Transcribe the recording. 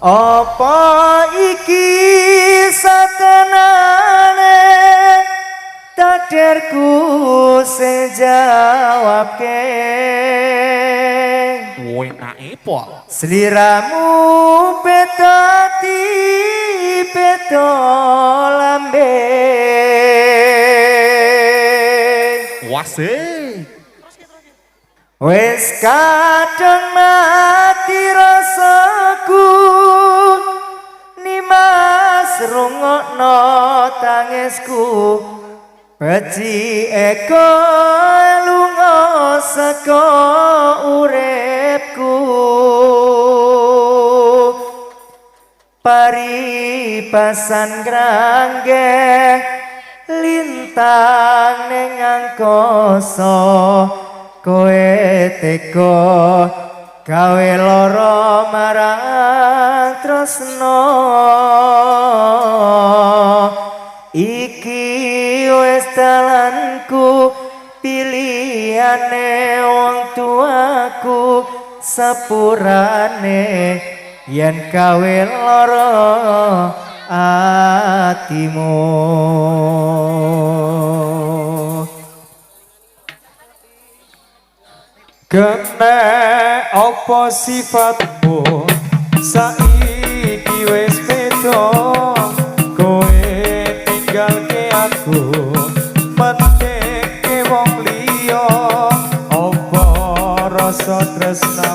Apa iki satenane takdirku sing jawabke? Enake pol. Sliramu beda ati, beda lambe. Wasik. Wis kadung mati rasaku, Nimas, rungokno tangisku. Becike kowe lunga saka uripku, paribasan grangge lintang ning angkasa, kowe tega gawe lara marang tresno. Iki wis dalanku, pilihane wong tuaku, sepurane yen gawe lara atimu. Kene apa sifatmu saiki wis beda, kowe ninggalke aku mentekke wong liya. Apa rasa tresnamu